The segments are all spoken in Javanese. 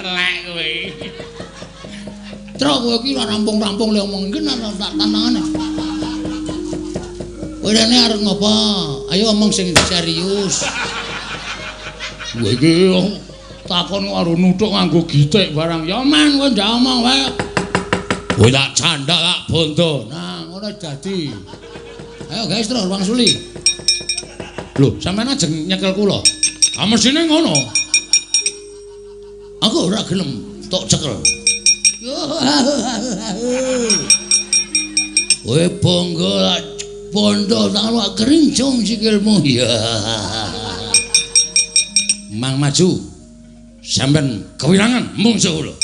Telek kowe. Truk kowe iki ora rampung-rampung le omong iki tak tantangane. Kowe rene arep ngopo? Ayo omong sing serius. Kowe iki takon karo nuthuk nganggo gitik barang. Ya man kowe ndak omong wae. Kowe tak candak tak bondo. Nah, ngono dadi. Ayo guys terus wangsuli. Lho, sampeyan ajeng nyekel kula. Ah mesine ngono. Aku ora gelem tok cekel. Kowe bangga bondo tak kerincung sikilmu. Ya. Mang maju. Sampeyan kewirangan mungsuh kula.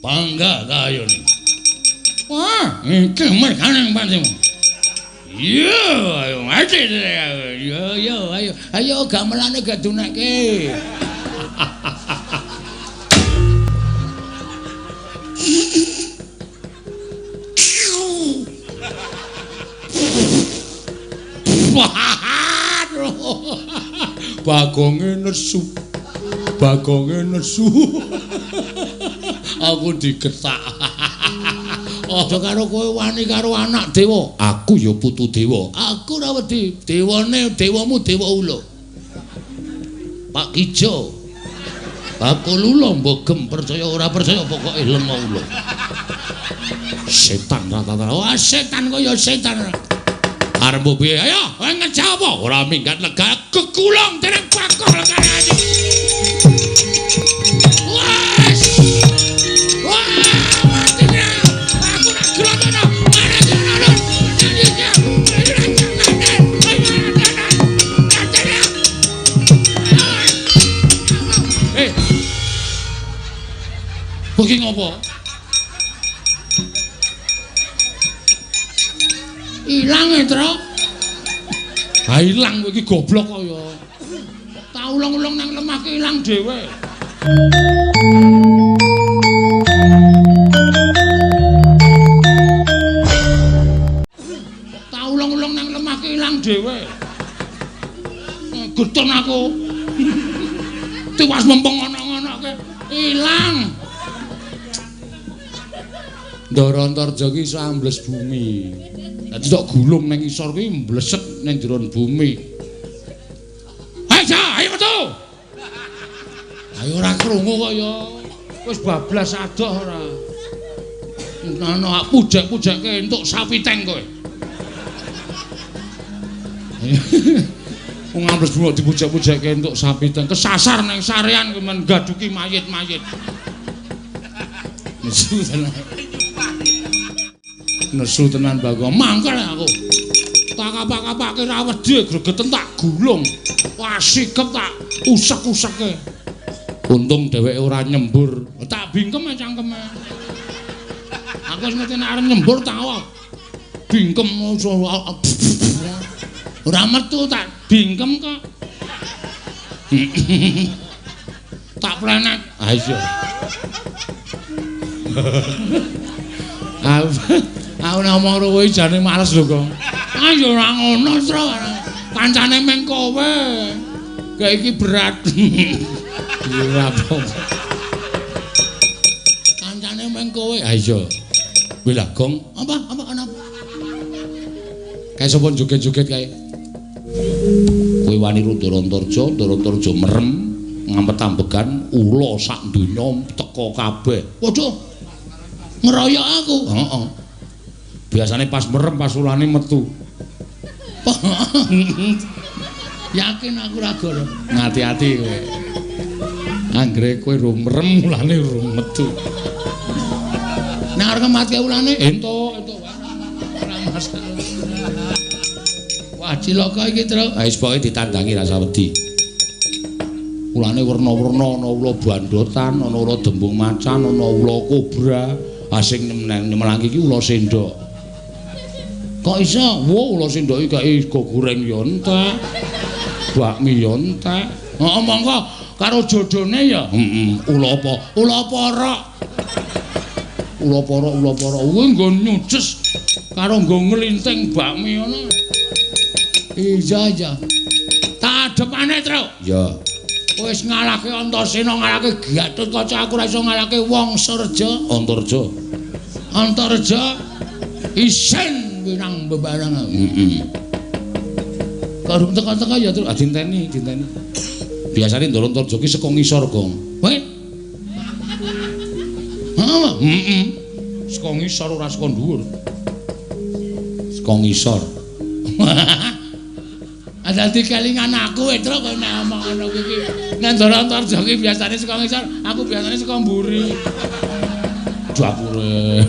Bangga kayane. Wah, iki mergane pancen. Iya, ayo mati. Yo yo ayo. Ayo gamelane gak dunekke. Bagonge nesu. Bagonge nesu. Aku digetak. Aja karo kowe wani karo anak dewa. Aku ya putu dewa. Aku ora wedi. Dewane dewamu dewa ula. Pak Kijo. Bakul ula mbok percaya ora percaya pokoke lenga ula. Setan rata-rata. Wah setan kaya setan. Arep piye? Ayo, kowe ngeja apa? Ora minggat lega kekulung dening Bagong legane. Wes. Wah, mati ya. Aku nak grotono. Eh. Kowe ngopo? Ilang e, Truk. Ha ilang kowe iki goblok kaya. Tak ulung-ulung nang lemah ki ilang dhewe. Tak ulung-ulung nang lemah ki ilang dhewe. Getun aku. Tiwas mempeng ana-ana ilang. Ndara Antarja ki iso ambles bumi. Dadi tok gulung nang isor kuwi mblesek nang jero bumi. Ayo, ayo metu. Ayo ora krungu kok ya. Wis bablas adoh ora. Ana pujek-pujekke entuk sapi teng kowe. Wong ambles bumi dipujek-pujekke entuk sapi teng. Kesasar nang sarean kuwi men gaduki mayit-mayit. Nesu tenan. Nesu tenan Bagong. Mangkel aku. Tak kapak-kapake ra wedi gregeten tak gulung. Wah sikep tak usek-useke. Untung dheweke ora nyembur. Tak bingkem cangkeme. Aku wis ngerti nek arep nyembur tak bingkem ora metu tak bingkem kok. Tak plenet. Ah iya. Aku nek omong karo kowe jane males lho, Gong. Ah ya ora ngono, Tru. Kancane meng kowe. Kayak iki berat. Ora apa. Kancane meng kowe. Ah iya. Kuwi lah, Gong. Apa? Apa ana? Kae sapa joget-joget kae? Kowe wani Ndara Antarja, Ndara Antarja merem, ngampet-ambegan ula sak donya teka kabeh. Waduh. Ngeroyok aku. Heeh. Biasane pas merem pas ulane metu. Yakin aku ora goro. Ngati-ati kowe. Anggere kowe ro merem ulane ro metu. Nek arep ngematke ulane entuk, entuk ora masalah. Wah, cilaka iki, Truk. Ha wis pokoke ditandangi rasa wedi. Ulane werna-werna, ana ula bandotan, ana ula dembung macan, ana ula kobra. Ah sing nyemelangi iki ula sendok. Kok iso? Wo, ula sendok iki kae sego goreng ya entek. Bakmi ya entek. Heeh, monggo karo jodone ya. Heeh, ula apa? Ula porok. Ula porok, ula porok. Kuwi nggo nyuces karo nggo nglinting bakmi ngono. Iya, iya. Tak adepane, Truk. Ya. Wis ngalahke Antasena, ngalahke Gatotkaca, aku ora iso ngalahke Wangsareja. Antarja. Antarja isin winang bebarang. Heeh. Karo teka-teka ya terus dinteni, dinteni. Biasane Ndara Antarja ki saka ngisor, Gong. Kowe? Heeh, heeh. Saka ngisor ora saka dhuwur. Saka ngisor. Dadi kelingan aku Petro kok nek omong ngono kuwi iki. Nek Ndara Antarja ki biasane saka ngisor, aku biasane saka mburi. Dapure.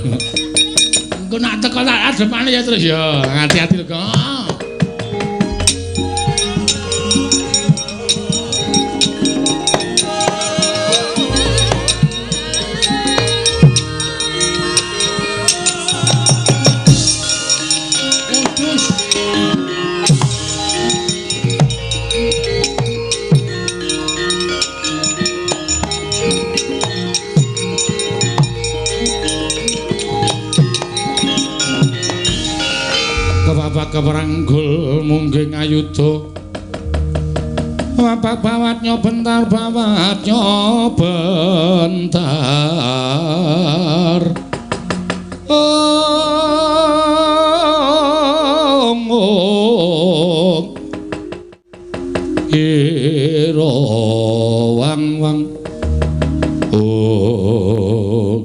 Engko nek teko tak adepane ya terus ya, hati-hati lho, Gong. Keperanggul mungging ayuda wapak bawat nyobentar bawat nyobentar om om ira wang wang om.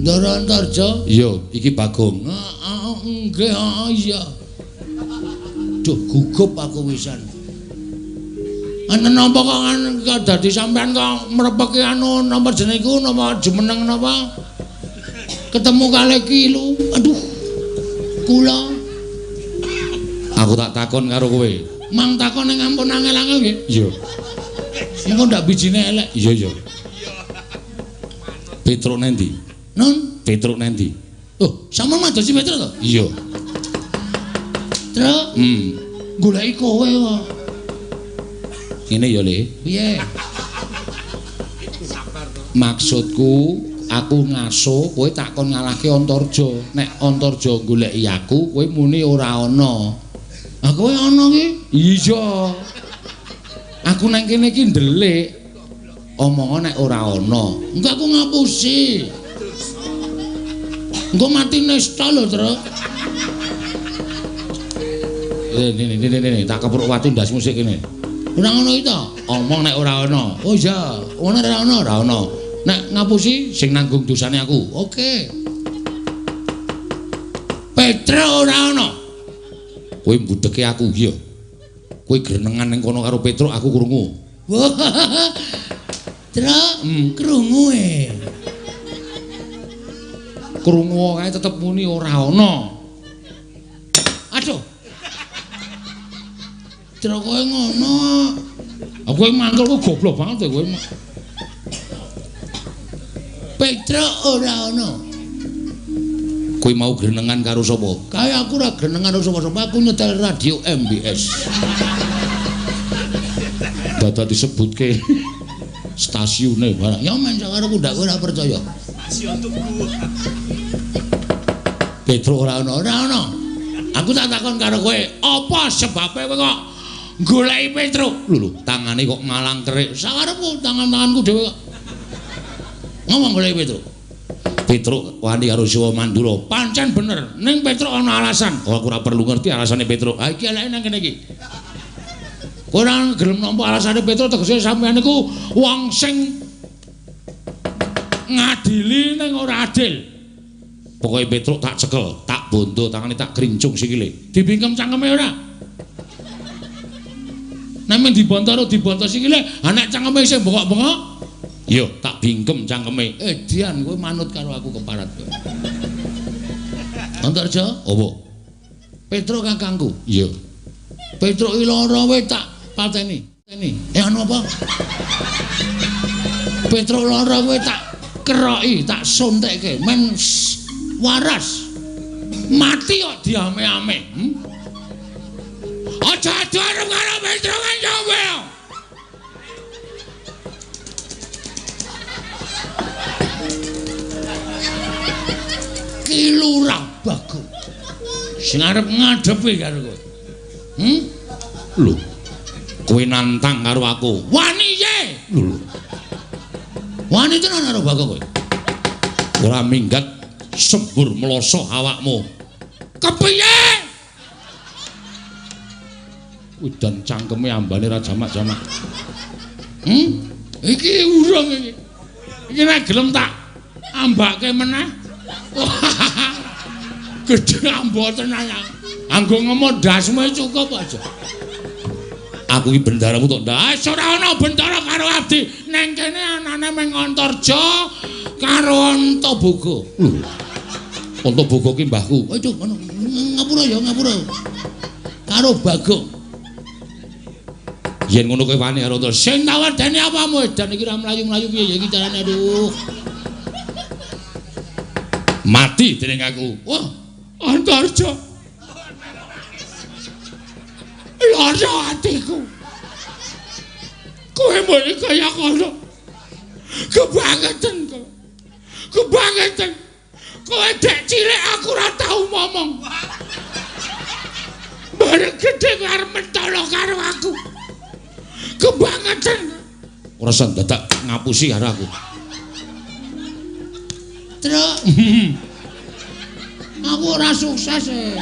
Ndara Antarja? Iya, iki Bagong. Heeh, nggih, iya. Duh, gugup aku wisan. Enten napa kok dadi sampean kok mrepeki anu napa jenenge iku napa jumeneng napa? Ketemu kalih kilu. Aduh. Kula. Aku tak takon karo kowe. Mang takon ning ampun angel-angel nggih. Iya. Engko ndak bijine elek. Iya, iya. Petruk nendi? Nun, Petruk nendi? Oh, sampean madosi Petruk to? Iya. Truk? Goleki kowe kok. Ngene ya, Le. Piye? Sabar to. Maksudku, aku ngaso kowe tak kon ngalahke Antarja. Nek Antarja goleki aku, kowe muni ora ana. Ah, kowe ana ki? Iya. Aku nang kene iki ndelik. Omong nek ora ana. Engko aku ngapusi. Engko mati nesta lho, Truk. Ini, tak kepruk watu ndasmu sik kene. Ora ngono iki to? Omong nek ora ana. Oh iya, ngono ora ana, ora ana. Nek ngapusi sing nanggung dosane aku. Oke. Petro ora ana. Kowe mbudheke aku, iya. Kowe grenengan ning kono karo Petro, aku krungu. Truk, krungu e. Krungu kae tetep muni ora ana. Aduh. Truk kowe ngono. Aku mangkel kok goblok banget kowe. Petro ora ana. Kowe mau grenengan karo sapa? Kae aku ora grenengan karo sapa-sapa, aku nyetel radio MBS. Dadak disebutke stasiune barang. Ya men karo aku ndak ora percaya. Stasiun Tugu. Petro ora ana, ora ana. Aku tak takon karo kowe, apa sebabe kowe kok goleki Petro? Lho lho, tangane kok ngalang kerik. Sakarepku tangan-tanganku dhewe kok. Ngomong goleki Petro. Petro wani karo Siwa Mandura. Pancen bener, ning Petro ana alasan. Oh, aku ora perlu ngerti alasane Petro. Ha iki eleke nang kene iki. Kowe ora gelem nampa alasane Petro tegese sampeyan niku wong sing ngadili ning ora adil. Pokoke Petruk tak cekel, tak bondo tangane tak krincung sikile. Dibingkem cangkeme ora? Nek men dibonto ora dibonto sikile, ha nek cangkeme isih bengok-bengok, ya tak bingkem cangkeme. Dian kowe manut karo aku keparat kowe. Antarja, apa? Petruk kakangku. Iya. Petruk iki lara kowe tak pateni. Anu apa? Petruk lara kowe tak keroki, tak suntekke men waras. Mati kok diame-ame. Aja adu arep karo Petruk kancamu. Ki Lurah Bagong sing arep ngadepi karo kowe. Lho. Kowe nantang karo aku. Wani ye. Lho. Wani tenan karo Bagong kowe. Ora minggat sembur mloso awakmu. Kepiye? Udan cangkeme ambane ra jamak-jamak. Iki urung iki. Iki nek gelem tak ambake meneh. Gedhe ambo tenan. Anggo ngomong ndasmu cukup aja. Aku iki bendaramu tok ndas. Ora ana bendara karo abdi. Neng kene anane mung Antarja karo Antaboga. Lho. Antaboga ki mbahku. Aduh ngono. Ngapura ya, ngapura. Karo Bagong. Yen ngono kowe wani karo Antarja. Sing tawedene apamu edan iki ora mlayu-mlayu piye ya iki carane aduh. Mati dening aku. Wah, Antarja. Lara atiku. Kowe muni kaya kono. Kebangetan kowe. Kebangetan. Kowe dek cilik aku ora tau momong. Bareng gedhe kowe arep mentolo karo aku. Kebangetan. Ora usah dadak ngapusi karo aku. Truk. Aku ora sukses e.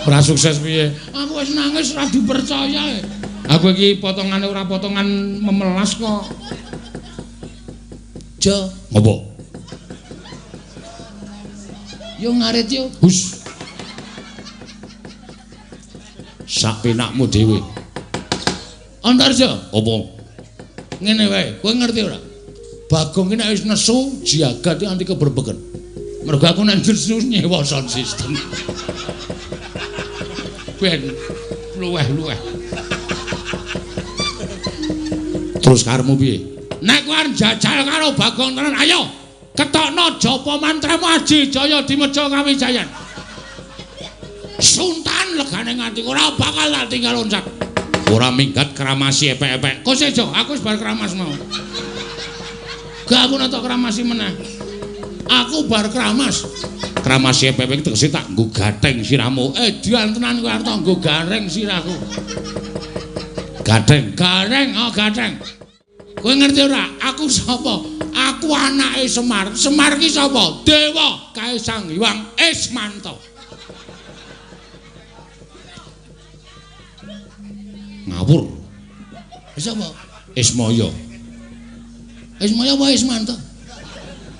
Ora sukses piye? Aku wis nangis ora dipercaya. Aku iki potongane ora potongan memelas kok. Jo, ngopo? Yo ngarit yo. Hus. Sak penakmu dhewe. Antarja, apa? Ngene wae, kowe ngerti ora? Bagong ki nek wis nesu, jagat anti keberbeken. Mergo aku nek nesu nyewa sound system. Ben luweh-luweh. Terus karepmu piye? Nek kowe arep jajal karo Bagong tenan, ayo ketokno japa mantramu Aji Jaya Dimeja Kawijayan. Suntan legane nganti ora bakal tak tinggal loncat. Ora minggat kramasi epek-epek. Kok sejo, aku wis bar kramas mau. Gak aku nek kramasi meneh. Aku bar kramas. Kramasi epek-epek tegese tak nggo gatheng sirahmu. Edan tenan kowe arep nggo gareng sirahku. Gatheng, gareng, oh gatheng. Kowe ngerti ora? Aku sapa? Aku anake Semar. Semar ki sapa? Dewa kae Sang Hyang Ismanta. Ngawur. Sapa? Ismaya. Ismaya apa Ismanta?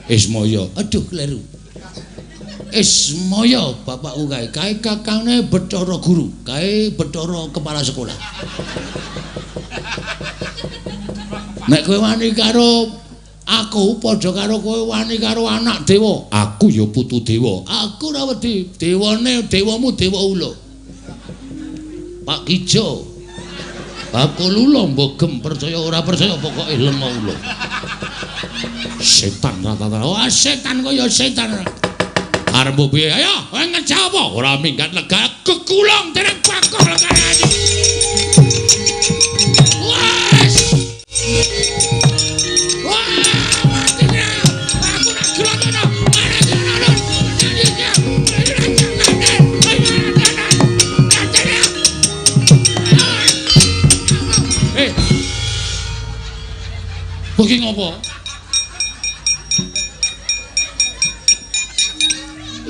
Ismaya. Aduh kleru. Ismaya bapakku kae, kae kakangne Bathara Guru, kae Bathara kepala sekolah. Nek kowe wani karo aku padha karo kowe wani karo anak dewa. Aku ya putu dewa. Aku ora wedi. Dewane dewamu dewa ula. Pak Kijo. Bakul ula mbogem percaya ora percaya pokoke lenga ula. Setan rata-rata. Wah setan kaya setan. Arep piye? Ayo, kowe ngejak apa? Ora minggat lega kekulung dening Bagong legane ati. Wes. Wah, mati ora. Aku nak gelem ana. Eh. Kok iki ngopo?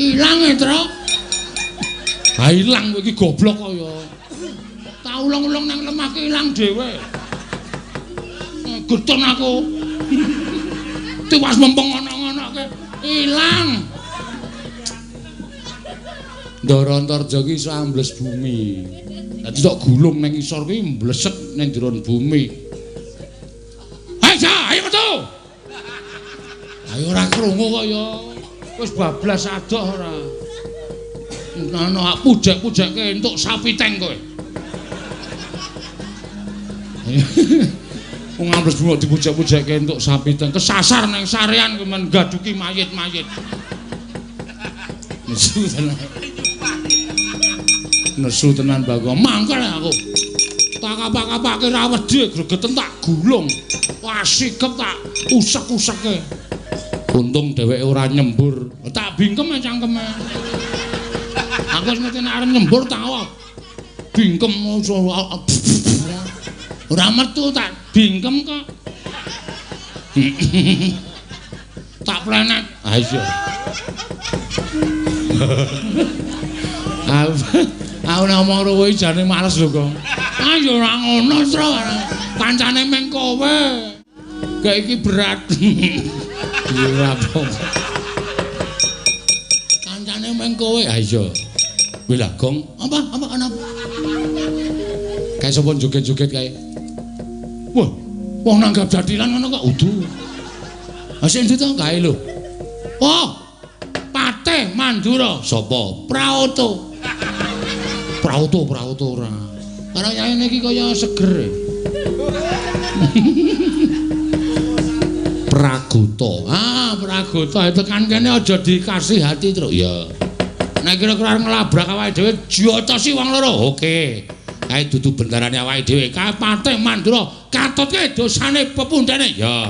Ilang e, Truk. Ha ilang kowe iki goblok kok ya. Tak ulung-ulung nang lemah ki ilang dhewe. Getun aku. Tiwas mempeng ngono-ngonoke ilang. Ndara Antarja ki iso ambles bumi. Dadi tok gulung nang isor kuwi mblesek nang jero bumi. Ayo, ayo metu. Ayo ora krungu kok ya. Wis bablas adoh ora. Ngono pujek-pujekke entuk sapi teng kowe. Wong ambles bumi dipujek-pujekke entuk sapi teng. Kesasar nang sarean kowe men gaduki mayit-mayit. Nesu tenan. Nesu tenan Bagong. Mangkel aku. Tak kapak-kapake ra wedi gregeten tak gulung. Wah sikep tak usek-useke. Untung dheweke ora nyembur. Tak bingkem cangkeme. Aku wis ngerti nek arep nyembur tak bingkem. Ora metu tak bingkem kok. Tak plenet. Ah iya. Aku nek omong karo kowe jane males lho kok. Ah ya ora ngono, Tru. Kancane meng kowe. Kayak iki berat. Ora apa-apa. Kancane meng kowe. Ah iya. Kuwi lah gong. Apa ana? Kae sapa joget-joget kae? Wah, wong nanggap jathilan ngono kok udu. Ha sing ndi to kae lho? Oh. Patih Mandura. Sapa? Praoto. Praoto ora. Karo yaene iki kaya seger. Pragota. Ah, Pragota tekan kene aja dikasih hati, Truk. Ya. Nek kira-kira arep nglabrak awake dhewe jotosi wong loro. Oke. Kae dudu bendarane awake dhewe. Kae Patih Mandura katutke dosane pepundhene. Ya.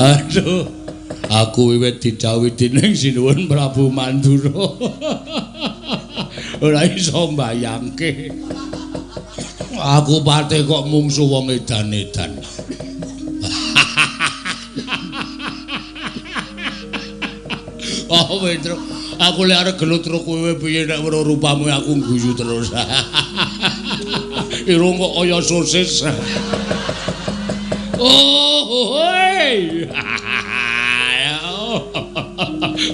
Aduh, aku wiwit didhawuhi dening Sinuwun Prabu Mandura. Ora iso mbayangke. Aku patih kok mungsu wong edan-edan. Oh, Petro, aku lek arep gelut karo kowe piye nek weruh rupamu aku guyu terus. Irung kok kaya sosis. Oh, hoi.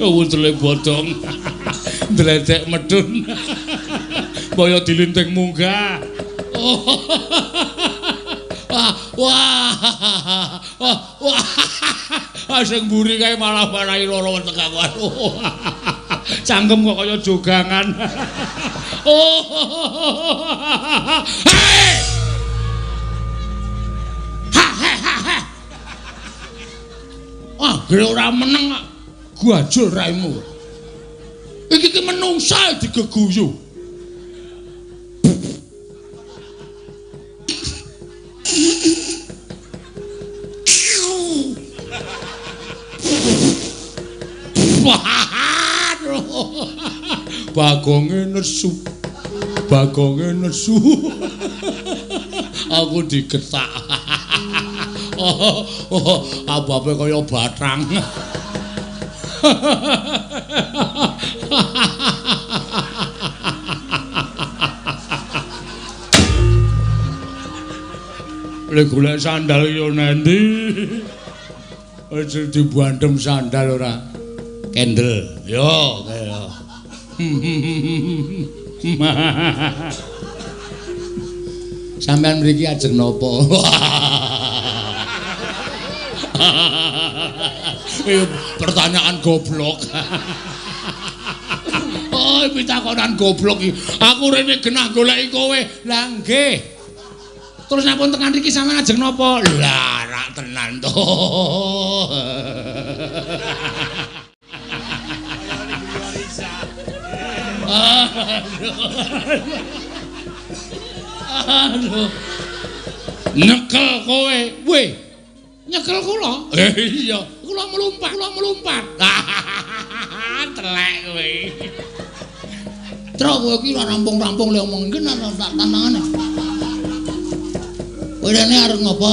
Wutule bodong. Ndledek medun. Kaya dilinting munggah. Wah, wah. Wah, sing mburi kae malah marai lara weteng aku. Aduh. Cangkem kok kaya jogangan. Oh. Hei! Ah, gre ora meneng kok. Gajul raimu. Iki ki menungsa digeguyu. Bagonge nesu. Bagonge nesu. Aku digetak. Oh, oh, ababe kaya bathang. Lek golek sandal yo nendi? Aja dibuandem sandal ora. Kendel. Yo, kaya. Sampeyan mriki ajeng napa? Pertanyaan goblok. Oh, pitakonan goblok iki. Aku rene genah goleki kowe. Lah nggih. Terus napa tekan mriki sampeyan ajeng napa? Lah rak tenan to. Aduh. Nyekel kowe. Weh. Nyekel kula? Iya, kula melumpat, kula melumpat. Telek kowe. Truk kowe iki ora rampung-rampung le omong iki tak tantangane. Kowe rene arep ngopo?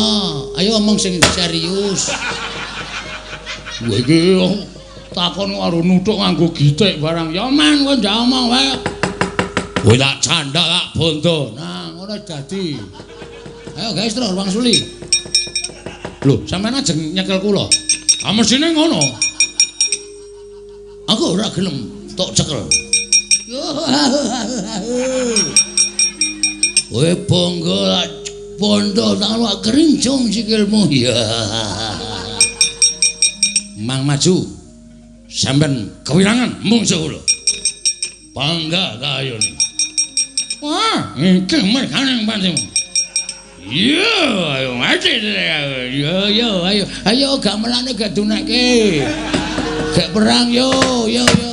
Ayo omong sing serius. Kowe iki takon karo nuthuk nganggo gitik barang. Ya man kowe ndak omong wae. Kowe tak candhak tak bondo. Nah, ngono dadi. Ayo guys, terus Wang Suli. Lho, sampeyan ajeng nyekel kula. Ah mesine ngono. Aku ora gelem tok cekel. Kowe bangga bondo tak kerincung sikilmu. Ya. Mang maju. Sampeyan kewirangan mungsuh kula. Bangga ta ayone. Wah, iki merganing pantimu. Yo, ayo mati. Yo yo ayo. Ayo gamelane gak dunekke. Gak perang yo yo yo.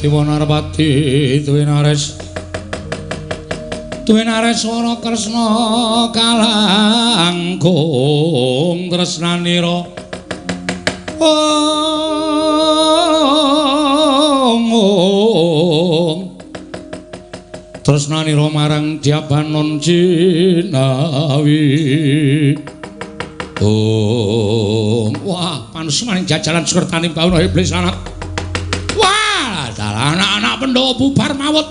Dewanarpati Dwinares Dwinares Wara Kresna kalangkung tresnanira ong tresnanira marang Dyabanon Jinawi. Ong wah panusumaning jajalan sekertaning bawana iblis anak. Anak-anak Pandhawa bubar mawut.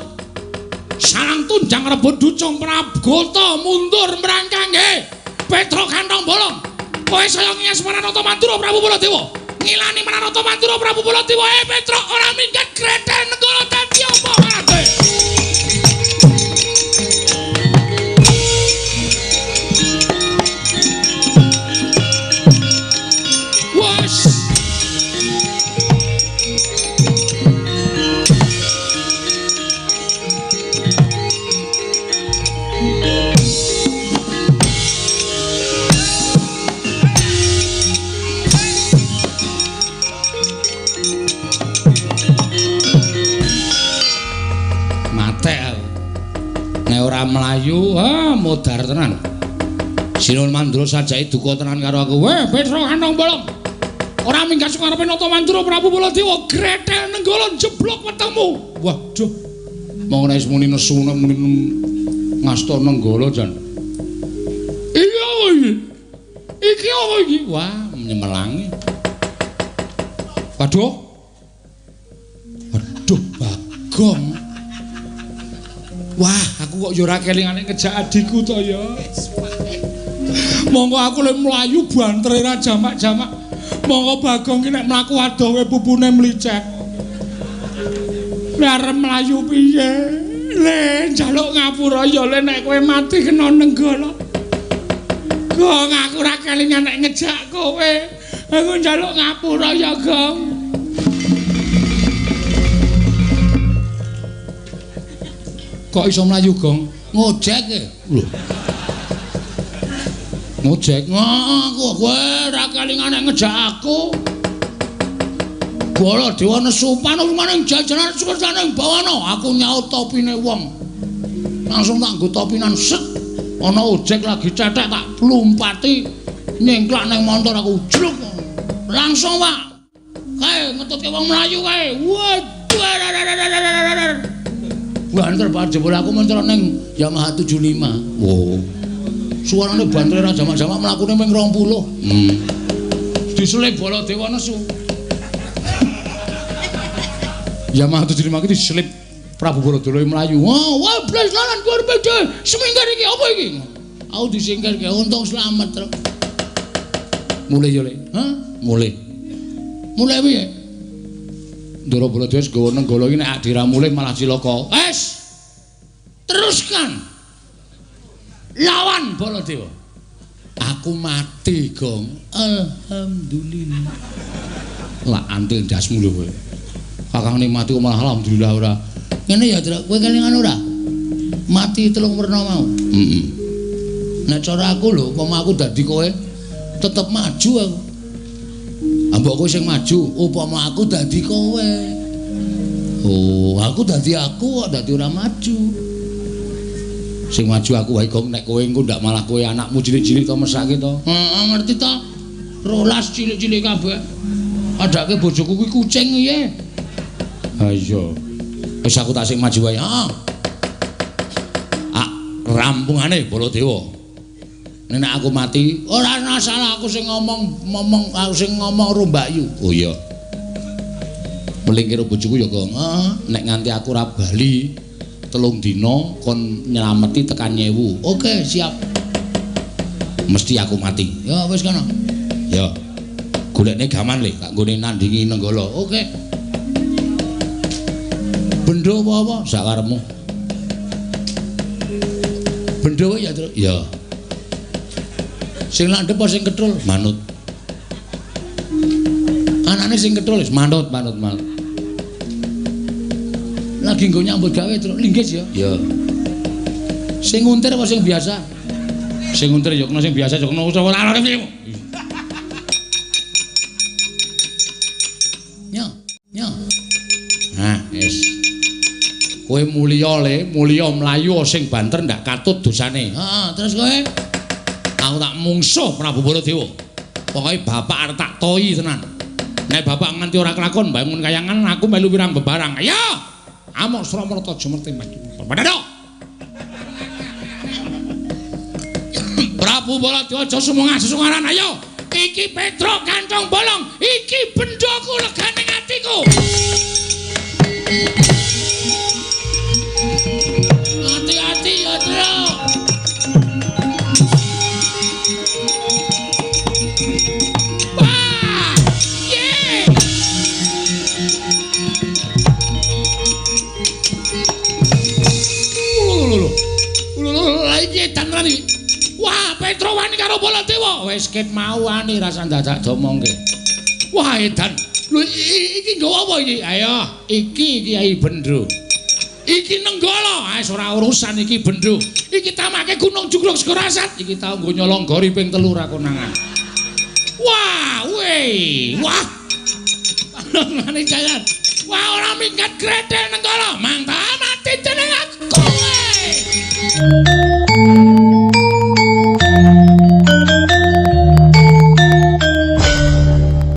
Sarang tunjang rebut ducung Prabgota mundur mrangkangge Petruk kantong bolong. Kowe saya ngias Maranata Madura Prabu Baladewa. Ngilani Maranata Madura Prabu Baladewa. Petruk ora minggat grethel negara dadi apa? Nek ora mlayu, ah modar tenan. Sinuwun Mandura sajake duka tenan karo aku. Weh, Petro kantong bolong. Ora minggat saka ngarepe Nata Mandura Prabu Baladewa gretel Nenggala jeblok wetengmu. Waduh. Monggo nek muni nesu muni ngasta Nenggala jan. Iki apa iki? Iki apa iki? Wah, nyemelangi. Waduh. Waduh, Bagong. Wah, aku kok ya ora kelingane ngejak adikku to ya. Monggo aku le mlayu bantere ra jamak-jamak. Monggo Bagong ki nek mlaku adoh kowe pupune mlicek. Le arep mlayu piye? Le njaluk ngapura ya le nek kowe mati kena Nenggala. Gong, aku ora kelingan nek ngejak kowe. Aku njaluk ngapura ya, Gong. Kok iso mlayu, Gong? Ngojek e. Lho. Ngojek. Aku kowe ora kelingan nek ngejak aku. Baladewa nesu panumaning jajaran sukertaning bawana. Aku nyaut topine wong. Langsung tak nggo topinan set. Ana ojek lagi cetek tak lumpati nyengklak nang montor aku jluk. Langsung, Pak. Kae ngetutke wong mlayu kae. Waduh. Banter banget jebul aku mencolok ning Yamaha 75. Wow. Suarane banter ra jamak-jamak mlakune ping 20. Diselip Baladewa nesu. Yamaha 75 iki diselip Prabu Baladewa mlayu. Wah, wah blas lalan kuwi semingkir iki apa iki? Aku disingkirke untung slamet, Truk. Mulih yo, Le. Hah? Mulih. Mulih piye? Ndara Baladewa wis gawa Nenggala iki nek dira mulih malah cilaka. Wes. Teruskan. Lawan Baladewa. Aku mati, Gong. Alhamdulillah. Lah antil ndasmu lho kowe. Kakangne mati kok malah alhamdulillah ora. Ngene ya, Truk, kowe kelingan ora? Mati telung werna mau. Heeh. Nek cara aku lho, upama aku dadi kowe tetep maju aku. Mbok kowe sing maju, upama aku dadi kowe. Oh, aku dadi aku kok dadi ora maju. Sing maju aku wae, Gong, nek kowe engko ndak malah kowe anakmu cilik-cilik to mesake to. Heeh, ngerti to. 12 cilik-cilik kabeh. Adake bojoku kuwi kucing piye? Ha iya. Wis aku tak sing maju wae. Heeh. Ah, rampungane Baladewa. Nek aku mati, ora ana salah aku sing ngomong aku sing ngomong karo Mbakyu. Oh iya. Melingkir bojoku ya, Gong. Heeh, nek nganti aku ora bali 3 dina kon nyelameti tekan 1000. Oke, siap. Mesti aku mati. Ya wis kono. Ya. Golekne gaman le, tak nggone nandingi Nenggala. Oke. Bendo apa-apa sak karepmu. Bendo ya, Truk. Ya. Sing landhep apa sing ketrul? Manut. Anane sing ketrul wis manut, manut, manut. Lagi nggo nyambut gawe, Truk. Linggis ya. Ya. Sing nguntir apa sing biasa? Sing nguntir ya kena, sing biasa ya kena ora ana. Nyo, nyo. Nah, wis. Kowe mulya le, mulya mlayu sing banter ndak katut dosane. Heeh, terus kowe? Aku tak mungsuh Prabu Baladewa. Pokoke bapak arep tak toyi tenan. Nek bapak nganti ora kelakon bangun kayangan aku melu wirang bebarang. Ayo. Amok Sramarta Jumerti maju. Padha. Prabu Baladewa aja sumengah sesungaran ayo. Iki Petruk kantong bolong, iki bendoku legane atiku. Hati-hati ya, Truk. Wah! Ye! Lho lho iki tenan iki. Wah, Petro wani karo Baladewa. Wis ket mau wani rasa dadak domongke. Wah, edan. Lho iki nggawa apa iki? Ayo, iki Kyai Bendro. Iki Nenggala. Ah, ora urusan iki Bendro. Iki tamake Gunung Jugruk Segara Asat. Iki tau nggo nyolong gori ping 3 ra konangan. Wah, weh. Wah. Panongane jalan. Wah, ora minggat gretel Nenggala. Mantap.